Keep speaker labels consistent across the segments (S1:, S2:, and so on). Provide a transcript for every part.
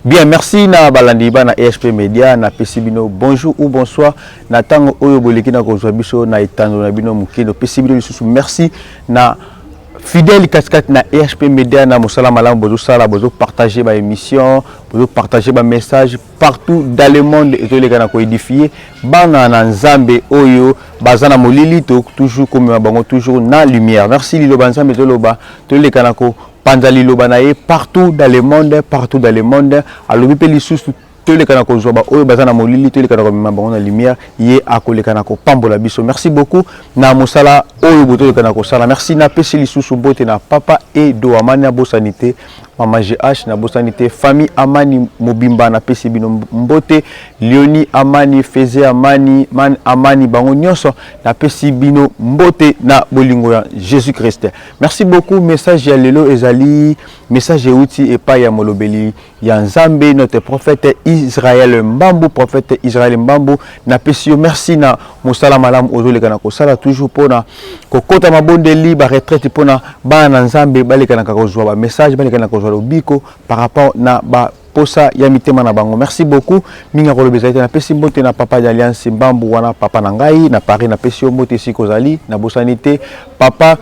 S1: Bien, merci na balandi bana EHP Media, na pesi bino bonjour ou bonsoir na tango oyo boleki na kozwa biso na etando na bino moke, pesi bino lisusu merci na fidèle katikati na EHP Media na mosala malamu bozosala, bozo partager ba émission, bozo partager ba message partout dans le monde, ezoleka na koédifier bana na Nzambe oyo baza na molili, to toujours komema bango toujours na lumière. Merci. Liloba Nzambe ezoloba toleka na ko panza liloba na ye partout dans le monde, partout dans le monde. Alobi mpe lisusu toleka na kozwa baoyo baza na molili, toleka na komema bango na lumière, ye akoleka na kopambola biso. Merci beaucoup na mosala oyo botoleka na kosala. Merci. Napesi lisusu mbote na papa Edo Amani, abosani te mama GH, nabosani te famille Amani mobimba, napesi bino mbote, Leoni Amani, Feze Amani, Man Amani, bango nyonso napesi bino mbote na bolingo ya Jésus Christ. Merci beaucoup. Message ya lelo ezali message euti epai ya molobeli ya Nzambe, notre prophète Israël Mbambu. Prophète Israël Mbambu, napesi yo merci na mosala malamu ozoleka na kosala toujours mpona kokota mabondeli, baretraite, mpona bana na Nzambe balekanaka kozwa bamessage, baleka na kozwa lobiko par rapport na ba posa ya mitema na bango. Merci beaucoup. Mingi akoloba ezali te. Napesi mbote na papa d'Alliance Mbambu wana, papa na ngai na Paris, napesi yo mbote esika ozali. Nabosani te papa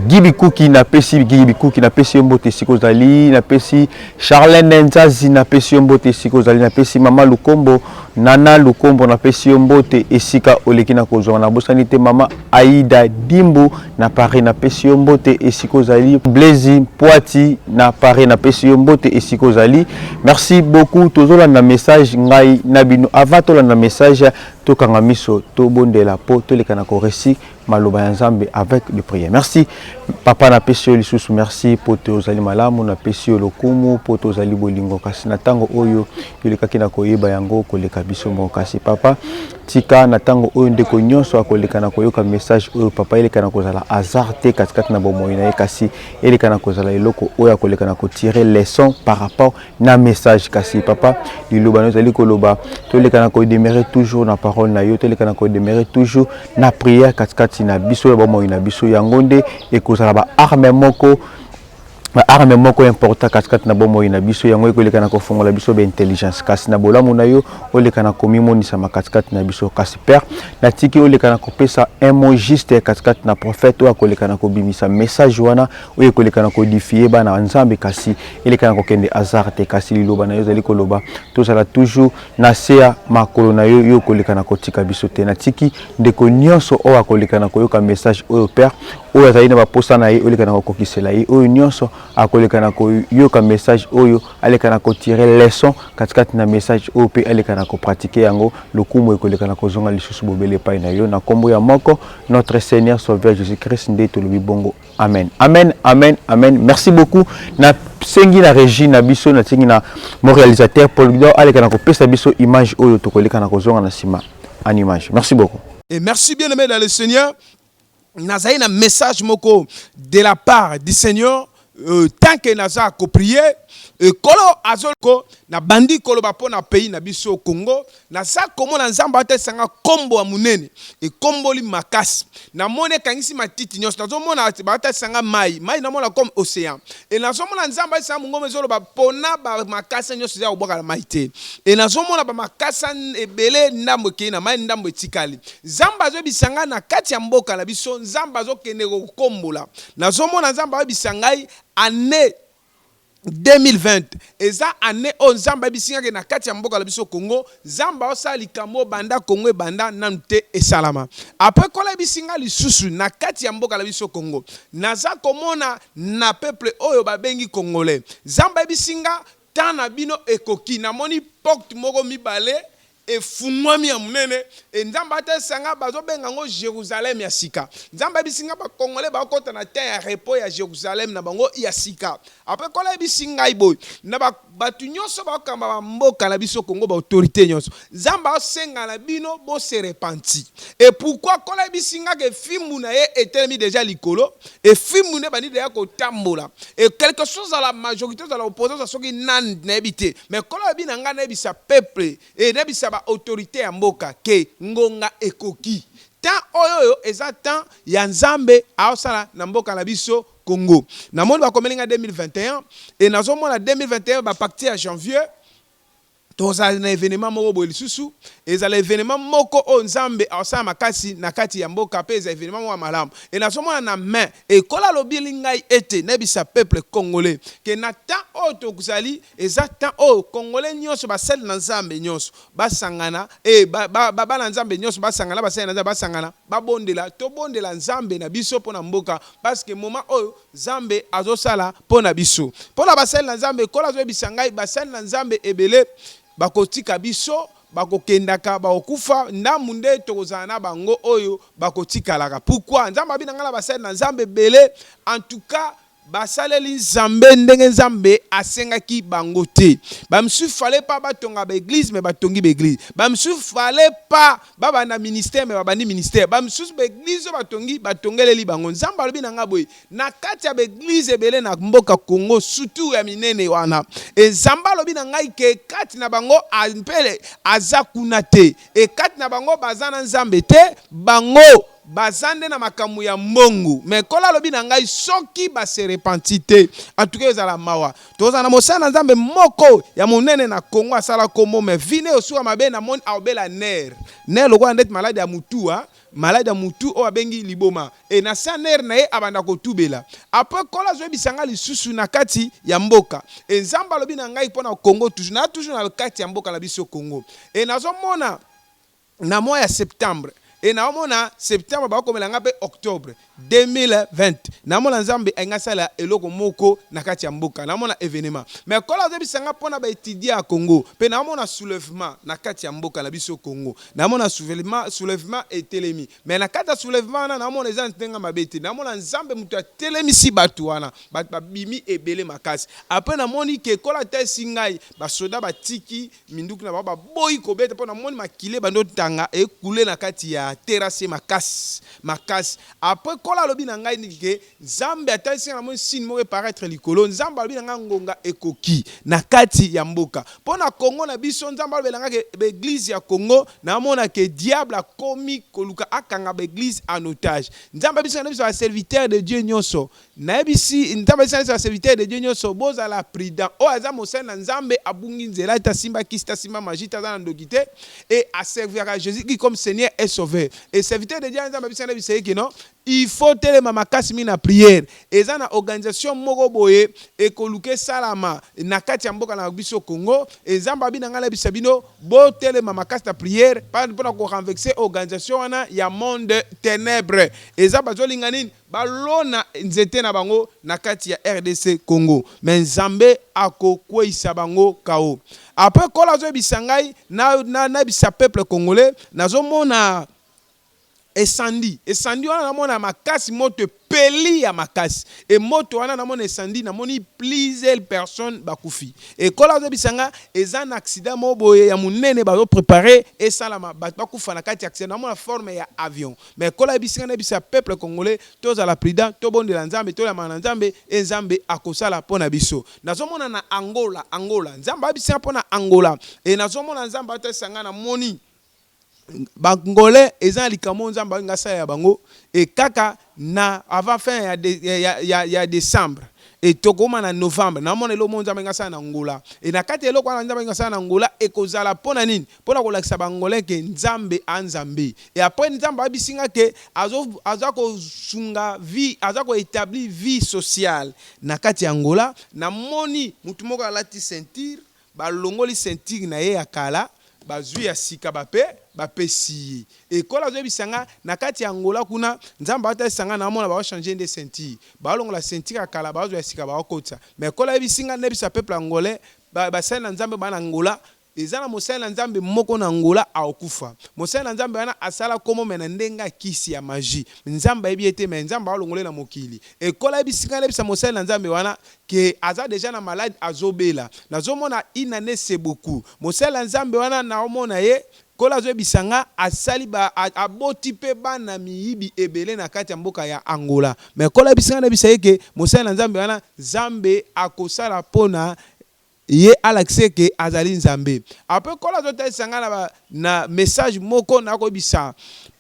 S1: Gibi Kuki, napesi Gibi Kuki, napesi yo mbote esika ozali. Napesi Charlene Nzazi, napesi yo mbote esika ozali. Napesi mama Lukombo, Nana Lukombo, napesi yo mbote esika oleki na kozwa. Nabosani te mama Aida Dimbu na Paris, napesi yo mbote esika ozali. Blaise Poati na Paris, napesi yo mbote esika ozali. Merci beaucoup. Tozolanda message ngai na bino. Avant tolanda message, tokanga miso, tobondela mpo toleka na koresi maloba ya Nzambe avec de prière. Merci papa, napesi yo lisusu merci po te ozali malamu, napesi yo lokumu po te ozali bolingo, kasi na ntango oyo yolekaki na koyeba yango koleka biso moko. Kasi papa, tika na ntango oyo ndeko nyonso akoleka na koyoka message oyo, papa, eleka na kozala hasard te katikati na bomoi na ye, kasi eleka na kozala eloko oyo akoleka na kotire leçon par rapport na message. Kasi papa, liloba na ezali koloba toleka na kodemeurer toujours na parole na yo, toleka na kodemeurer toujours na prière katikati na biso ya bomoi na biso. Yango nde ekozala ba arme moko important katikati na bomoi na biso. Yango ekoleka na kofongola biso baintelligence. Kasi na bolamu na yo, oleka na komimonisama katikati na biso. Kasi père, natiki oleka na kopesa un mot juste katikati na prophète oyo akoleka na kobimisa message wana oyo ekoleka na koédifier bana ya Nzambe, kasi eleka na kokende hasard te. Kasi liloba na yo ezali koloba tozala toujours na se ya makolo na yo, yo koleka na kotika biso te. Natiki ndeko nyonso oyo akoleka na koyoka message oyo, père, oyo azali na baposa na ye, oleka na kokokisela ye. Oyo nyonso akoleka na koyoka message oyo, aleka na kotire leçon katikati na message oyo mpe aleka na kopratiquer yango. Lokumu ekoleka na kozonga lisusu bobele epai na yo, na nkombo ya moko notre Seigneur Sauveur Jésus Christ nde tolobi bongo. Amen, amen, amen, amen. Merci beaucoup. Nasengi na régie na biso, nasengi na mon réalisateur Paul Guidor aleka na kopesa biso image oyo tokoleka na kozonga na nsima en image. Merci beaucoup.
S2: Et merci, bien aimé dans le Seigneur. Nazali na message moko de la part du Seigneur. Tant que naza koprier, ekolo azoko na bandi koloba mpo na pays na biso Congo, naza komona Nzambe atesanga nkombo ya monene, ekomboli makasi. Namoni ekangisi matiti nyonso. Nazomona batesanga mai, mai namona comme océan. E nazomona Nzambe atesanga mongomo, ezoloba mpona bamakasa nyonso eza kobwaka na mai te. E nazomona bamakasa ebele, ndambo ekei na mai, ndambo etikali. Nzambe azoyebisa ngai na kati ya mboka na biso, Nzambe azokende kokombola. Nazomona Nzambe azoyebisa ngai année 2020 eza année oyo Nzambe ayebisi ngaki na kati ya mboka na biso Congo, Nzambe aosala likambo oyo banda Congo ebanda nanu te esalama. Après, kola ayebisi nga lisusu na kati ya mboka na biso Congo, naza komona na peuple oyo babengi Congolais, Nzambe ayebisi nga temps na bino ekoki. Namoni porte moko mibale efungwami ya monene. E Nzambe atesanga bazobenga yango Jérusalem ya sika. Nzambe ayebisi nga Bacongolais bakɔta na temps ya repos ya Jérusalem na bango ya sika. Après, kola ayebisi ngai boye na bato nyonso bakamba bamboka na biso Kongo, baautorité nyonso, Nzambe aosenga na bino bose repentir. Et pourquoi? Kola ayebisi nga ke fimbu na ye etelemi déjà likolo, e fimbu nde bandi deya kotambola. E quelque chose à la majorité, ozala opposant, soki nani nayebi te, mais kola ayebi na ngai nayebisa peuple e nayebisa baautorité ya mboka ke ngonga ekoki. Temps oyo oyo eza temps ya Nzambe aosala na mboka na biso. Congo. Namoni bakomeli nga 2021 e nazomona 2021 à partir ya janvier tozala na événement moko boye. Lisusu ezala événement moko oyo Nzambe asala makasi na kati ya mboka, mpe eza événement moko ya malamu. E nazomona na main ekola alobili ngai ete nayebisa peuple congolais ke na temps oyo tozali, eza temps oyo Congolais nyonso, basali na Nzambe nyonso basangana, e bana Nzambe nyonso basangana, basali na Nzambe basangana, babondela, tobondela Nzambe na biso mpo na mboka, parce que moment oyo Nzambe azosala mpo na biso, mpo na basali na Nzambe. Ekola azoyebisa ngai, basali na Nzambe ebele bakotika biso, bakokendaka, bakokufa ndambu nde tokozala na bango oyo bakotikalaka. Pourquoi Nzambe abi na ngai na basali na Nzambe ebele, en tout cas, basaleli Nzambe ndenge Nzambe asengaki bango te? Bamisusu fallait pas batonga baéglise, mais batongi baéglise. Bamisusu fallait pas babanda ministère, mais babandi ministère. Bamisusu baéglise oyo batongi, batongeleli bango. Nzambe alobi na nga boye, na kati ya baéglise ebele na mboka Congo, surtout ya minene wana, e Nzambe alobi na ngai ke kati na bango mpe aza kuna te, e kati na bango baza na Nzambe te, bango baza nde na makambo ya mbongo. Mais Nkolo alobi na ngai, soki base repentir te, antuka ezala mawa. Tozala na mosala na Nzambe moko ya monene na Congo, asala kombo, mais vine osuka mabe. Namoni aobela nerf, nerf lokola ndeti maladie ya mutu, maladie ya mutu oyo abengi liboma, e na sa nerf na ye abanda kotubela. Après, Nkolo azoyebisa ngai lisusu na kati ya mboka, e Nzambe alobi na ngai mpo na Congo, toujours na toujours na kati ya mboka na biso Congo, e nazomona na mois ya septembre, e naomona septembre, bakomela nga mpe octobre 2020, namona Nzambe alingi asala eloko moko na kati ya mboka, namona événement. Mais Nkolo azobisa nga mpona baétudiant ya Congo mpe naomona soulèvement na kati ya mboka na biso Congo. Namona soulèvement, soulèvement etelemi, mais na kati ya soulèvement wana namona eza ndenge mabe te. Namona Nzambe moto atelemisi bato wana, bato babimi ebele makasi. Après, namoni ke Nkolo atesi ngai, basoda batiki minduki na bango, baboyi kobeta, mpo namoni makili bando tanga ekule na kati ya terrasse makasi makasi. Après, Nkolo alobi na ngai ke Nzambe atalisi ngai, namoni signe moko eparaître likolo. Nzambe alobi na ngai, ngonga ekoki na kati ya mboka mpo na Kongo na biso. Nzambe alobela ngai ke baéglise ya Kongo, namona ke diable akomi koluka akanga baéglise en otage. Nzambe abiso na biso baserviteur de Dieu nyonso, nayebisi Nzambe abisi na biso baserviteur de Dieu nyonso, bozala prudent. Oyo aza mosali na Nzambe abungi nzela te, asimba kisi te, asimba magie te, aza na ndoki te, e aserviraka Jésus comme Seigneur et Sauveur. Et serviteur de Dieu, Nzambe abisi na biso ye ke non, il faut telema makasi mingi na prière. Eza na organisation moko boye ekoluka esalama na kati ya mboka na biso Congo. Nzambe abi na ngai nayebisa bino, botelema makasi na prière mpona korenverser organisation wana ya monde ténèbre. Eza bazolinga nini? Balona nzete na bango na kati ya RDC Congo, mais Nzambe akokweyisa bango kao. Après, Nkolo azoyebisa ngai nayebisa peuple congolais, nazomona incendie. Incendie wana namona makasi, moto epeli ya makasi. E moto wana namona incendie, namoni plusieurs personnes bakufi. Nkolo azoyebisa nga eza na accident moko boye ya monene bazoprépare esalama, bato bakufa na kati ya accident. Namona forme ya avion. Mais Nkolo ayebisi nga nayebisa peuple congolais, tozala prudent, tobondela Nzambe, toyamana na Nzambe, e Nzambe akosala mpo na biso. Nazomona na Angola, Angola, Nzambe ayebisi nga mpo na Angola, e nazomona Nzambe atalisa nga, namoni Bangolais eza na likambo Nzambe alingi asala ya bango, e kaka na avant fin ya décembre, e tokoma na novembre, namona eloko moko Nzambe alingi asala na Angola. E na kati ya eloko wana Nzambe alingi asala na Angola, ekozala mpo na nini? Mpo na kolakisa Bangolais ke Nzambe anzambe. E après, Nzambe ayebisi nga ke aza kosunga vie, aza koétablir vie sociale na kati ya Angola. Namoni mutu moko alati ceinture, balongoli ceinture na ye ya kala, bazwi ya sika, bape bapesi ye. Nkolo azoyebisa nga na kati ya Angola kuna, Nzambe atalisa nga, naomona baochange nde ceinture, baolongola ceinture ya kala, bazwa ya sika, baokotisa. Mais Nkolo ayebisi nga nayebisa peuple angolais, basali na Nzambe baa na Angola, eza na mosali na Nzambe moko na Angola akokufa. Mosali na Nzambe wana asala komo me na ndenge akisi ya magie, Nzambe ayebi ye te, mais Nzambe aolongola ye na mokili. Nkolo ayebisi nga nayebisa mosali na Nzambe wana ke aza déjà na malade, azobela. Nazomona une année, c'est beaucoup. Mosali na Nzambe wana, naomona ye, Nkolo azoyebisa nga asali aboti mpe bana miyibi ebele na kati ya mboka ya Angola. Mais Nkolo ayebisi nga nayebisa ye ke mosali na Nzambe wana, Nzambe akosala mpona ye, alakise ke azali Nzambe. Après, Nkolo azotalisa nga na message moko nakoyebisa.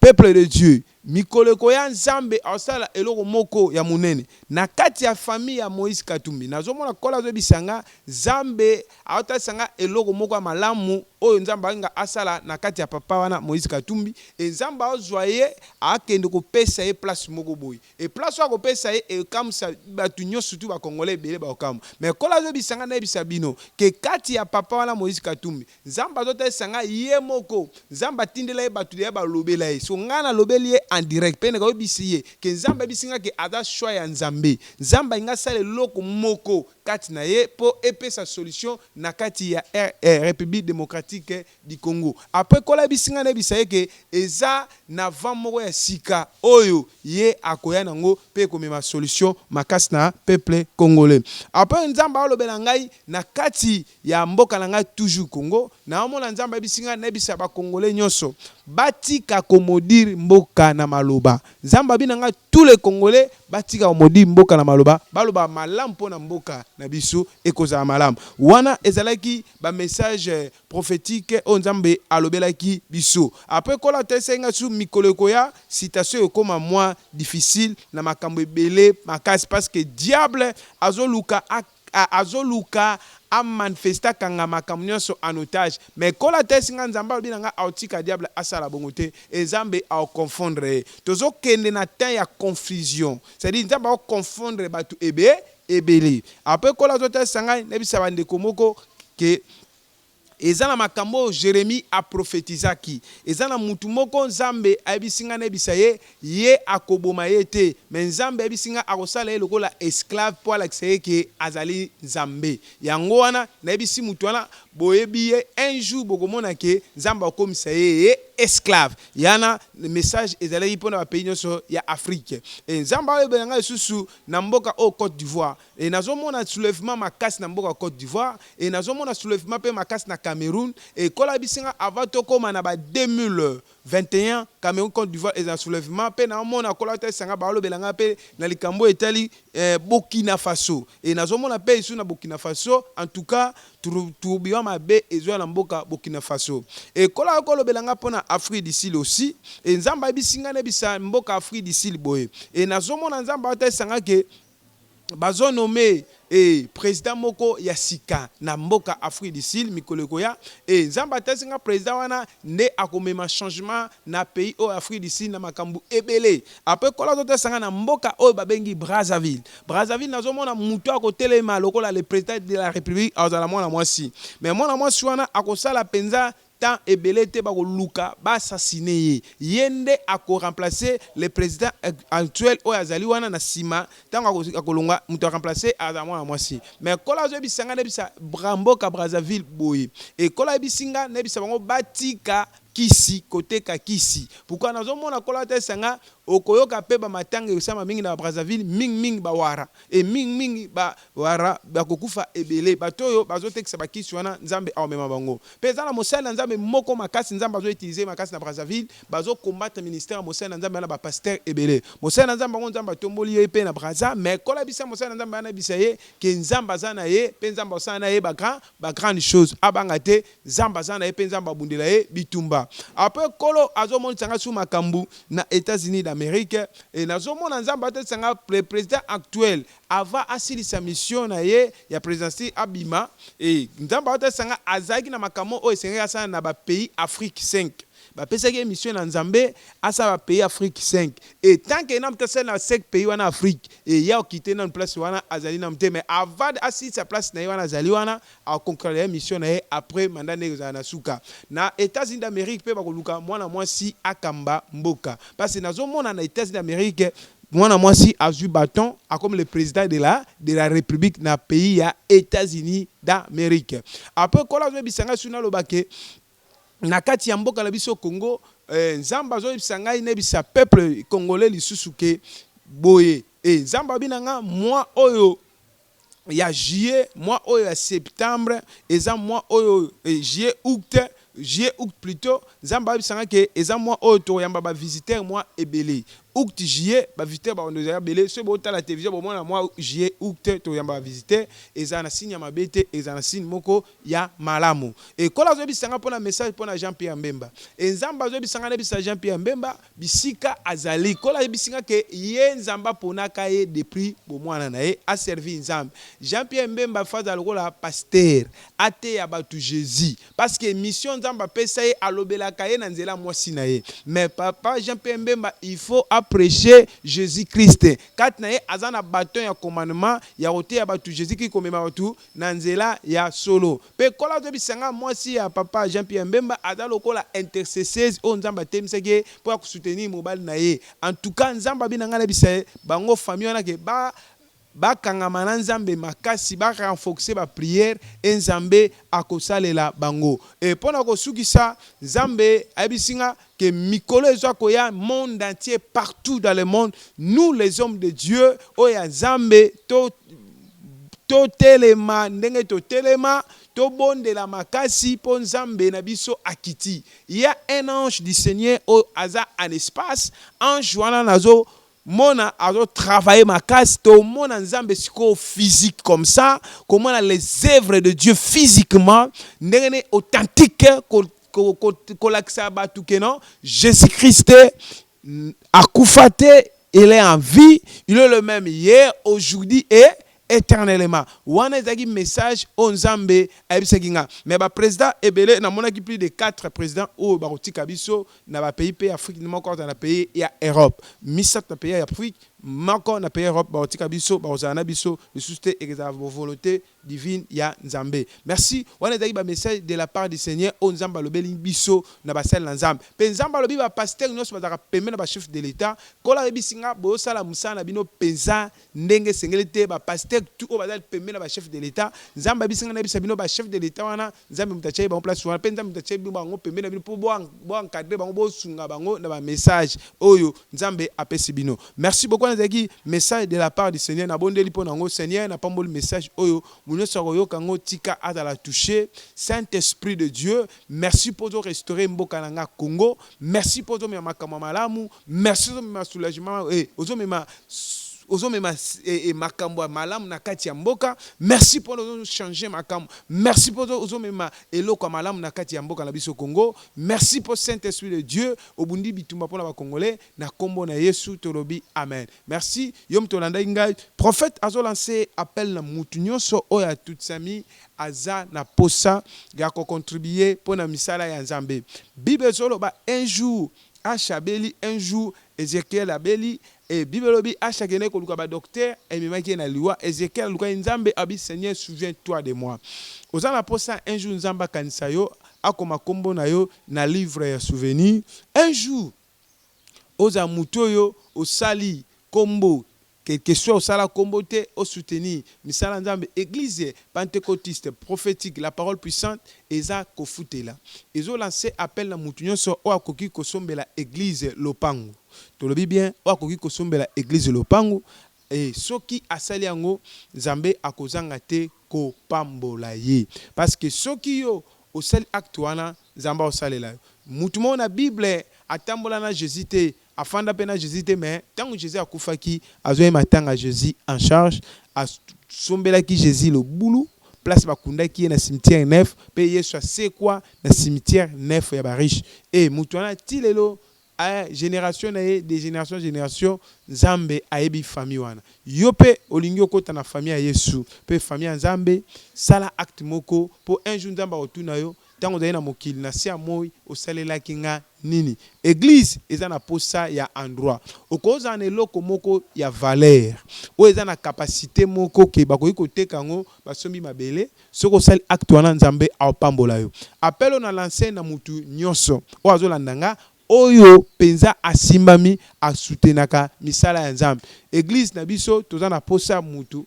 S2: Peuple de Dieu, mikolo ekoya, Nzambe asala eloko moko ya monene na kati ya famille ya Moïse Katumbi. Nazomona Nkolo azoyebisa nga, Nzambe aotalisa nga eloko moko ya malamu oyo Nzambe alinga asala na kati ya papa wana Moïse Katumbi. E Nzambe azwa ye, akende kopesa ye place moko boye. E place oyo akopesa ye ekamwisa bato nyonso, tu Bakongolais ebele bakokamwa. Mais Nkolo azoyebisa nga nayebisa bino ke kati ya papa wana Moïse Katumbi, Nzambe azotalisa nga ye moko, Nzambe atindela ye bato ya balobela ye. So ngai nalobeli ye en direct mpe nakoyebisi ye ke Nzambe ayebisi nga ke aza choix ya Nzambe. Nzambe alingi asala eloko moko kati na ye mpo epesa solution na kati ya République démocratique du Congo. Après, Nkolo ayebisi ngai nayebisa ye ke eza na vent moko ya sika oyo ye akoya nango mpe ekomema solution makasi na peuple congolais. Après, Nzambe alobela ngai na kati ya mboka na ngai, toujours Congo. Naomona Nzambe ayebisi ngai nayebisa Bakongolais nyonso batika komaudire mboka na maloba. Nzambe abi na ngai tous les Congolais batika komaudire mboka na maloba, baloba malamu mpo na mboka na biso ekozala malamu. Wana ezalaki bamessage prophétique oyo Nzambe alobelaki biso. Après, Nkolo atalisaki ngai su mikolo ekoya, situation ekóma mwa difficile na makambo ebele makasi, parce que diable azoluka amanifeste, akanga makambo nyonso en otage. Mais Nkolo atalisi nga, Nzambe alobi na nga aotika diable asala bongo te e Nzambe aoconfondre ye. Tozokende na temps ya confusion, c'est-à-dire Nzambe aoconfondre bato ebe ebele. Après, Nkolo azotalisa ngai nayebisa bandeko moko ke eza na makambo oyo Jérémie aprofetizaki. Eza na mutu moko Nzambe ayebisi ngai nayebisa ye, ye akoboma ye te, mais Nzambe ayebisi ngai akosala ye lokola esclave mpo alakisa ye ke azali Nzambe. Yango wana nayebisi mutu wana, boyebi ye, un jour bokomona ke Nzambe akomisa ye ye esclave. Yana message ezalaki mpona bapays nyonso ya Afrique. E Nzambe ayebela ngai lisusu na mboka oyo Côte d'Ivoire. E nazomona soulèvement makasi na mboka Côte d'Ivoire, e nazomona soulèvement mpe makasi na Cameroun. E Nkolo ayebisi nga avant tokóma na ba 2021, Cameroun, Côte d'Ivoire eza na soulèvement. Mpe naomona Nkolo atalisa nga, balobela nga mpe na likambo etali Burkina Faso. E nazomona mpe lisusu na Burkina Faso, en tout cas tourbillon mabe ezwa na mboka Burkina Faso. E Nkolo akolobela nga mpona Afrique du Sud aussi. E Nzambe ayebisi nga nayebisa mboka Afrique du Sud boye. E nazomona Nzambe atalisa nga ke bazonommer président moko ya sika na mboka Afrique du Sud mikolo ekoya. E Nzambe atalisi nga président wana nde akomema changement na pays oyo Afrique du Sud na makambo ebele. Après, Nkolo azotalisa nga na mboka oyo babengi Brazzaville. Brazzaville, nazomona motu akotelema lokola le président de la République, azala mwana mwasi. Mais mwana mwasi wana akosala mpenza temps ebele te, bakoluka baassassiner ye. Ye nde akoremplace le président actuel oyo azali wana. Na nsima, ntango akolongwa, moto aremplace azala mwana mwasi. Mais Nkolo azoyebisa nga nayebisa mboka Brazzaville boye. Nkolo ayebisi nga nayebisa bango batika kisi, koteka kisi. Pourquoi? Nazomona Nkolo atalisa nga okoyoka mpe bamatanga ekosama mingi na Brazzaville, mingimingi bawara e mingimingi bawara bakokufa ebele. Bato oyo bazotekisa bakisi wana, Nzambe aomema bango. Mpe eza na mosali na Nzambe moko makasi Nzambe azoutiliser makasi na Brazzaville, bazokombattre ministère ya mosali na Nzambe wana, bapasteur ebele. Mosali na Nzambe yango, Nzambe atomboli ye mpe na Braza. Mais Nkolo ayebisa mosali na Nzambe wana, ayebisa ye ke Nzambe aza na ye mpe Nzambe asala na ye bagrande chose. Abanga te, Nzambe aza na ye mpe Nzambe abundela ye bitumba. Après, Nkolo azomonisa nga su makambo na États-Unis d'Amérique. E nazomona Nzambe atalisa nga le président actuel, avant asilisa mission na ye ya présidence, abima, e Nzambe atalisa nga azalaki na makambo oyo esengeli asala na bapays Afrique 5. Bapesaki ye mission na Nzambe asala bapays Afrique 5. Et tant que nanu te asali na 5 pays wana Afrique, eya okite nanu place wana azali nanu te. Mais avant asilisa place na ye wana azali wana, akonclure ye mission na ye après mandat ndenge ezala na suka. Na États-Unis d'Amérique mpe bakoluka mwana mwasi akamba mboka, parce que nazomona na États-Unis d'Amérique mwana mwasi azwi bâton, akomi le président de la République na pays ya États-Unis d'Amérique. Après, Nkolo azoyebisa ngai suna aloba ke na kati ya mboka na biso Congo, Nzambe azoyebisa ngai nayebisa peuple congolais lisusu ke boye. Nzambe abi na nga mois oyo ya juillet, mois oyo ya septembre, eza mois oyo juillet, août, juillet, août plutôt. Nzambe ayebisanga ke eza mois oyo tokoyamba bavisiteur mwa ebele. Août, juillet, bavisiteur bakondo ezala ebele. Soki botala télévision, bomona mwa juillet, août, toyamba bavisiteur. Ezala na signe ya mabe te, ezala na signe moko ya malamu. Ekola azoyebisanga mpona message mpona Jean Pierre Mbemba. E Nzambe azoyebisanga nayebisa Jean Pierre Mbemba bisika azali. Kola ayebisinga ke ye Nzambe aponaka ye depuis bomwana na ye aservi Nzambe. Jean Pierre Mbemba faza lokola pasteur, ateya bato Jésus, parce que mission Nzambe apesa ye, alobelaka ye na nzela mwasi na ye. Mais papa Jean Pierre Mbemba, il faut aprêcher Jésus Christ. Kati na ye aza na bâton ya commandement ya koteya bato Jésus Christ, komema bato na nzela ya solo. Mpe kola azoyebisanga mwasi ya papa Jean Pierre Mbemba aza lokola intercesseuse oyo Nzambe atemisaki ye mpo ya kosoutenir mobali na ye. En tout cas, Nzambe abi na ngai nayebisa ye bango famille wana ke ba bakangama na Nzambe makasi, barenforce baprière e Nzambe akosalela bango. E mpo na kosukisa, Nzambe ayebisi nga ke mikolo ezwa koya, monde entier, partout dans le monde, nous les hommes de Dieu oyo ya Nzambe, to totelema ndenge totelema, tobondela makasi mpo Nzambe na biso akiti. Il y a un ange du Seigneur oyo aza en espace. Ange wana nazo mona azotravaille makasi. Tomona Nzambe sikoyo physique comme ça, komona les œuvres de Dieu physiquement, ndenge ne authentique, kolakisa bato ke non, Jésus Christ akufa te, il est en vie, il est le même hier, aujourd'hui et éternellement. Wana ezalaki message oyo Nzambe ayebisaki nga. Mais baprésident ebele namonaki, plus de 4 présidents oyo bakotika biso na bapays mpe Afrique, moko na pays ya Europe, misato na pays ya Afrique, moko na pays Europe, bakotika biso, bakozala na biso lisusu te. Ekozala volonté divine ya Nzambe. Merci. Wana ezalaki bamessage de la part du Seigneur oyo Nzambe alobeli biso na basali na Nzambe. Mpe Nzambe alobi bapasteur nyonso bazalaka pembe na bachef de l'État. Kola ayebisi nga bozosala mosala na bino mpenza ndenge esengeli te. Bapasteur tout oyo bazali pembe na bachef de l'État, Nzambe ayebisi nga nayebisa bino, bachef de l'État wana, Nzambe moto atiaki bango place wana, mpe Nzambe moto atiaki bango pembe na bino mpo boencadre bango, bosunga bango na bamessage oyo Nzambe apesi bino. Merci beaucoup. Wana ezalaki message de la part du Seigneur. Nabondeli mpo na yango. Seigneur, napamboli message oyo, moto nyonso akoyoka yango, tika azala touché. Saint Esprit de Dieu, merci mpo ozorestaurer mboka na nga Congo. Merci mpo ozomema makambo ya malamu. Merci, ozomema soulagement, ozomema makambo ya malamu na kati ya mboka. Merci mpo ozochange makambo. Merci mpo ozomema eloko ya malamu na kati ya mboka na biso Congo. Merci mpo, Saint Esprit de Dieu, obundi bitumba mpona bacongolais. Na nkombo na Yesu tolobi amen. Merci yo moto olandaki ngai. Prophète azolance appel na mutu nyonso oyo atutisami, aza na posa ya kocontribue mpo na misala ya Nzambe. Bible ezoloba un jour H abeli, un jour Ezekiel abeli. E Bible elobi H akendeki koluka badocteur, ememaki ye na liwa. Ezekiel alukaki Nzambe, abi: "Seigneur, souviens toi de moi." Oza na posa un jour Nzambe akanisa yo, akoma nkombo na yo na livre ya souvenir. Un jour ozala motu oyo osali nkombo, quelque soit osala nkombo te, osoutenir misala Nzambe. Église pentecôtiste prophétique La Parole Puissante eza kofutela, ezolance appel na motu nyonso oyo akoki kosombela église lopango. Tolobi bien, oyo akoki kosombela église lopango. E soki asali yango, Nzambe akozanga te kopambola ye, parce que soki yo osali acte wana, Nzambe akosalela yo. Mutu moko na Bible atambola na Jésus te, afanda mpe na Jésus te, mais ntango Jésus akufaki, azwaki matanga ya Jésus en charge, asombelaki Jésus lobulu, place bakundaki ye na cimetière neuf, mpe Yesu asekwa na cimetière neuf ya bariche. E mutu wana ti lelo, génération na ye, de génération génération, Nzambe ayebi famille wana. Yo mpe olingi okɔta na famille ya Yesu mpe famille ya Nzambe, sala acte moko mpo un jour Nzambe akotuna yo: ntango ozali na mokili na se ya moi, osalelaki nga nini? Église eza na posa ya endroit. Okozala na eloko moko ya valeur oyo eza na capacité moko ke bakoki koteka yango, basombi mabele. Soki osali acte wana, Nzambe aopambola yo. Appel oyo na lance na mutu nyonso oyo azolanda nga, oyo mpenza asimbami, asutenaka misala ya Nzambe, église na biso, toza na posa ya mutu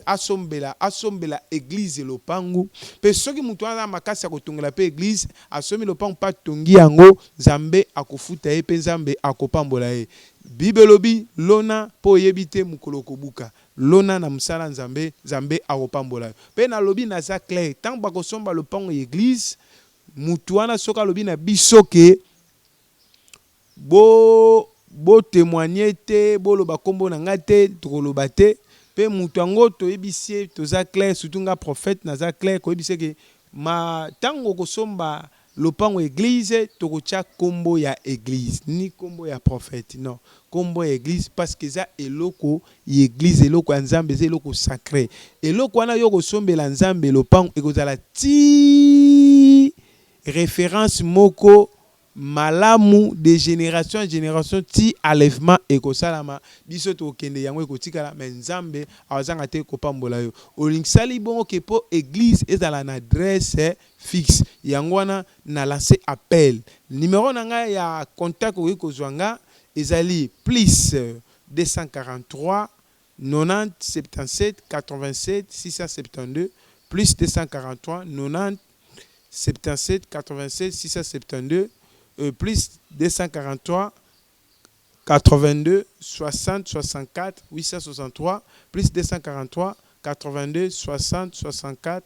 S2: asombela église lopangu. Mpe soki mutu wana aza makasi ya kotongela mpe église, asombi lopangu mpe atongi yango, Nzambe akofuta ye mpe Nzambe akopambola ye. Bible elobi: lona mpo oyebi te mokolo okobuka. Lona na mosala Nzambe, Nzambe akopambola yo. Mpe nalobi, naza clair, ntango bakosomba lopango ya église, mutu wana soki alobi na biso ke bo Bo temoigner te, boloba kombo na nga te, tokoloba te. Pe mutu yango toyebisi ye toza clair, surtout nga prophète naza clair koyebisa ye ke ma tango okosomba lopango ya eglise tokotia kombo ya eglise ni kombo ya prophète non, kombo ya eglise parce que eza eloko ya eglise, eloko ya Nzambe, eza eloko sacre. Eloko wana yo okosombela Nzambe lopango ekozala ti reference moko malamu de generation en generation ti enlèvement ekosalama biso tokokende yango ekotikala mais nzambe akozanga te kopambola yo olingisali bongo ke po eglise ezala na adresse fixe yango wana na lance appel numero na ngai ya contact okoki kozwa nga ezali plus 243 90 77 87 672 plus 243 90 77 87 672 plus 243 82 60 64 863 plus 243 82 60 64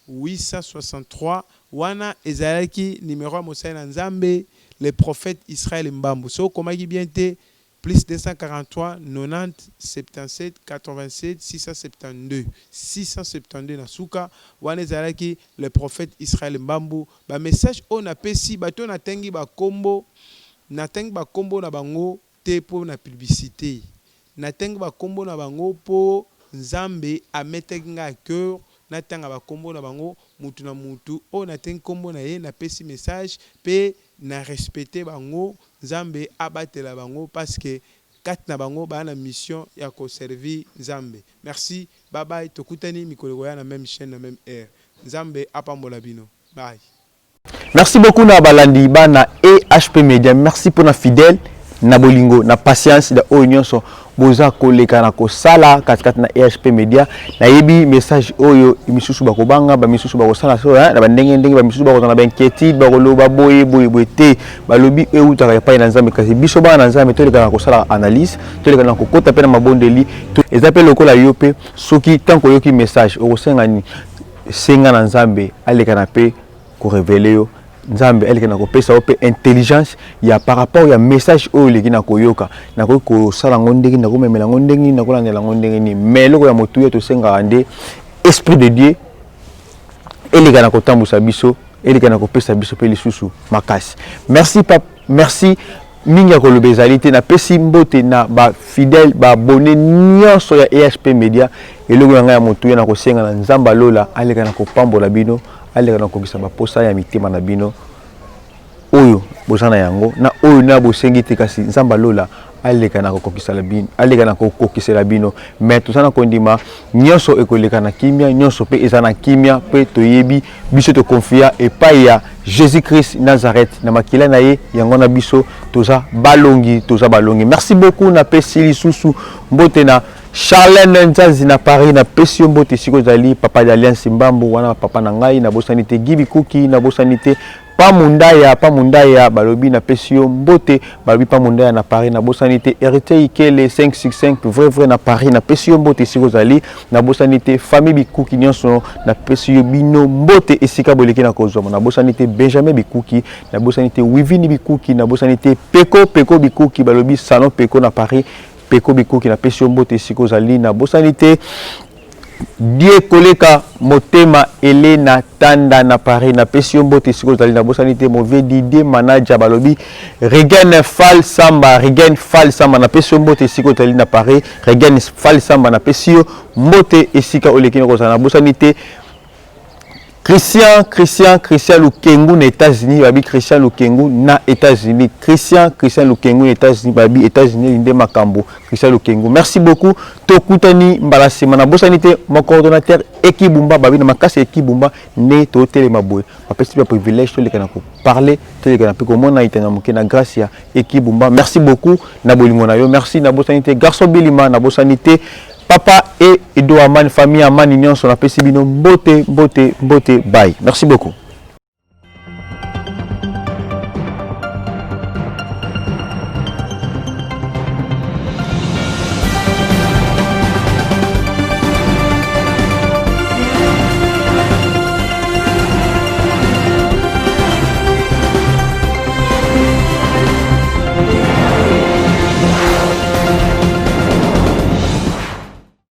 S2: 863 wana ezalaki numero ya mosali na Nzambe le prophète Israël Mbambu soki okomaki bien te Plus 243 90 77 87 672 672 na suka wana ezalaki le prophète Israël Mbambu ba message oyo na pesi bato oyo na tangi ba kombo na tangi ba kombo na bango te po na publicite na tangi ba kombo na bango po Nzambe a metaki nga à coeur na tanga ba kombo na bango mutu na mutu oyo na tangi kombo na ye na pesi message pe na respecter bango Nzambe abatela bango parce que kati na bango ba na mission ya ko servir Nzambe merci bye bye tokutani mikolo ekoya na meme chaine na meme heure Nzambe apambola bino bye.
S1: Merci beaucoup na balandi bana EHP Media merci pona fidèle na bolingo na patience da oyo nyonso boza koleka na kosala katikati na EHP Media nayebi message oyo misusu bakobanga bamisusu bakosala so na bandenge ndenge bamisusu bakozala na bainquiétude bakoloba boye boye boye te balobi eutaka epai na Nzambe kasi biso bana na Nzambe toleka na kosala analyse toleka na kokota mpe na mabondeli eza mpe lokola yo mpe soki ntango oyoki message okosenga nini senga na Nzambe aleka na mpe ko reveler yo nzambe aleki na kopesa yo mpe intelligence ya par rapport ya message oyo oleki na koyoka nakoki kosala yango ndenge nini nakomemela yango ndenge nini nakolandela yango ndenge nini mais eloko ya motuya tosengaka nde esprit de dieu eleka na kotambusa biso eleka na kopesa biso mpe lisusu makasi merci pap merci mingi ya koloba ezali te napesi mbote na bafidèle baabone nyonso ya ehp media eloko na ngai ya motuya na kosenga na nzambe alola aleka na kopambola bino aleka na kokokisa baposa ya mitema na bino oyo boza na yango na oyo na bosengi te kasi nzambe alola aleka na kokokisela bino aleka na kokokisela bino mais toza na kondima nyonso ekoleka na kimia nyonso mpe eza na kimia mpe toyebi biso tokonfia epai ya jésus christ nazareth na makila na ye yango na biso toza balongi toza balongi merci beaucoup napesi lisusu mbote na Charlène Nzazi na Paris napesi yo mbote esika ozali papa d'Alliance Mbambu wana papa na ngai nabosani te Gibi Kuki nabosani te Pamundaya Pamundaya balobi napesi yo mbote balobi Pamundaya na Paris nabosani te Héritier Ikele 565 vrai vrai na Paris napesi yo mbote esika ozali nabosani te famille Bikuki nyonso napesi yo bino mbote esika boleki na kozwama nabosani te Benjamin Bikuki nabosani te Wivini Bikuki nabosani te Peko Peko Bikuki balobi salon Peko na Paris Peko Bikuki napesi yo mbote esika ozali nabosani te Die koleka motema Elena Tanda na Paris napesi yo mbote esika ozali nabosani te mon vieux Didier Manaja balobi Regen Fall Samba Regen Fall Samba napesi yo mbote esika ozali na Paris Regen Fall Samba napesi yo mbote esika oleki na kozala nabosani te Christian, Christian, Christian Lukengu na États-Unis, babi Christian Lukengu na États-Unis. Christian, Christian Lukengu na États-Unis, babi États-Unis nde makambo. Christian Lukengu. Merci beaucoup. Tokutani mbala sima na bosani te mon coordonnateur Ekibumba babi na makasi Ekibumba nde to telema boye. Bapesi ba privilège to leka na ko parler, to leka na pe komona itanga moke na grâce ya Ekibumba. Merci beaucoup na bolingo na yo. Merci na bosani te garçon Bilima na bosani te Papa et Edo Amani, famille Amani nyonso napesi bino mbote mbote mbote bye. Merci beaucoup.